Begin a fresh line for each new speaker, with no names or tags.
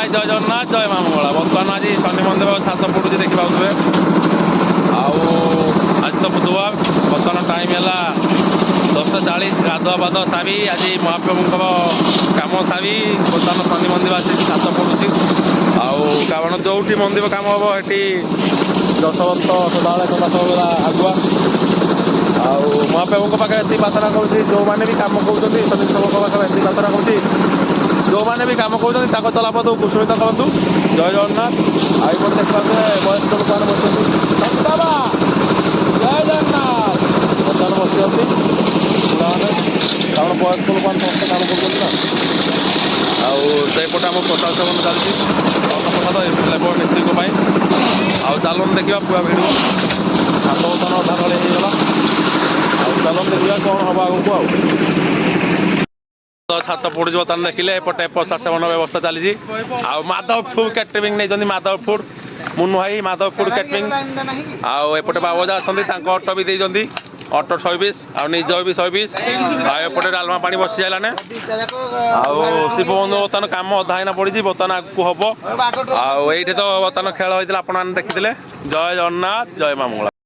ଭାଇ, ଜୟ ଜଗନ୍ନାଥ, ଜୟ ମା ମଙ୍ଗଳା। ବର୍ତ୍ତମାନ ଆଜି ଶନି ମନ୍ଦିର ଛାତ ପଡ଼ୁଛି, ଦେଖିପାରୁଥିବେ। ଆଉ ଆଜି ତ ବୁଧବାର। ବର୍ତ୍ତମାନ ଟାଇମ୍ ହେଲା 10:40। ଗାଧୁଆ ପାଧୁଆ ସାରି ଆଜି ମହାପ୍ରଭୁଙ୍କର କାମ ସାରି ବର୍ତ୍ତମାନ ଶନି ମନ୍ଦିର ଆସି ଛାତ ପଡ଼ୁଛି। ଆଉ କାରଣ ଯେଉଁଠି ମନ୍ଦିର କାମ ହେବ, ସେଠି ଯଶବନ୍ତ ସଦାବେଳେ ସଦାସର୍ବଦା ଆଗୁଆ। ଆଉ ମହାପ୍ରଭୁଙ୍କ ପାଖରେ ଏତିକି ପ୍ରାର୍ଥନା କରୁଛି, ଯେଉଁମାନେ ବି କାମ କରୁଛନ୍ତି, ଶନି ଦେବଙ୍କ ପାଖରେ ଏତିକି ପ୍ରାର୍ଥନା କରୁଛି, ଯେଉଁମାନେ ବି କାମ କରୁଛନ୍ତି, ତାଙ୍କ ଚଲାପଥ କୁସୁମିତ କରନ୍ତୁ। ଜୟ ଜଗନ୍ନାଥ। ଆଉ ଏପଟେ ଦେଖିପାରୁଥିବେ, ବୟସ୍କ ଲୋକମାନେ ବସିଛନ୍ତି। ବାବା, ଜୟ ଜଗନ୍ନାଥ। ବର୍ତ୍ତମାନ ବସିଛନ୍ତି ବୁଢ଼ାମାନେ, କାରଣ ବୟସ୍କ ଲୋକମାନେ ସମସ୍ତେ କାମ କରୁଛନ୍ତି ନା। ଆଉ ସେଇପଟେ ଆମ ପ୍ରସାଦ ସେବନ ଚାଲିଛି, ଅନ୍ନପ୍ରସାଦ ଲେବର ମିସ୍ତ୍ରୀଙ୍କ ପାଇଁ। ଆଉ ଚାଲନ୍ତୁ ଦେଖିବା ପୁରା ଭିଡ଼ିଓ। ଛାତ ବର୍ତ୍ତମାନ ଅଧା ଢଳେଇ ହେଇଗଲା। ଆଉ ଚାଲନ୍ତୁ ଦେଖିବା କ'ଣ ହବ ଆଗକୁ। ଆଉ ତ ଛାତ ପଡୁଛି ବର୍ତ୍ତମାନ ଦେଖିଲେ, ଏପଟେ ପ୍ରସାଦ ସେବନ ବ୍ୟବସ୍ଥା ଚାଲିଛି। ଆଉ ମାଧବ ଫୁଡ୍ କ୍ୟାଟରିଂ ନେଇଛନ୍ତି, ମାଧବ ଫୁଡ୍, ମୁନୁ ଭାଇ, ମାଧବ ଫୁଡ୍ କ୍ୟାଟରିଂ। ଆଉ ଏପଟେ ବାବଜା ଅଛନ୍ତି, ତାଙ୍କ ଅଟୋ ବି ଦେଇଛନ୍ତି, ଅଟୋ ସର୍ଭିସ୍ ଆଉ ନିଜ ବି ସର୍ଭିସ୍। ଆଉ ଏପଟେ ଡାଲମା ପାଣି ବସି ସାରିଲାଣି। ଆଉ ଶିବ ବନ୍ଧୁ, ବର୍ତ୍ତମାନ କାମ ଅଧା ହେଇନା ପଡ଼ିଛି, ବର୍ତ୍ତମାନ ଆଗକୁ ହବ। ଆଉ ଏଇଠି ତ ବର୍ତ୍ତମାନ ଖେଳ ହେଇଥିଲା, ଆପଣମାନେ ଦେଖିଥିଲେ। ଜୟ ଜଗନ୍ନାଥ, ଜୟ ମା ମଙ୍ଗଳା।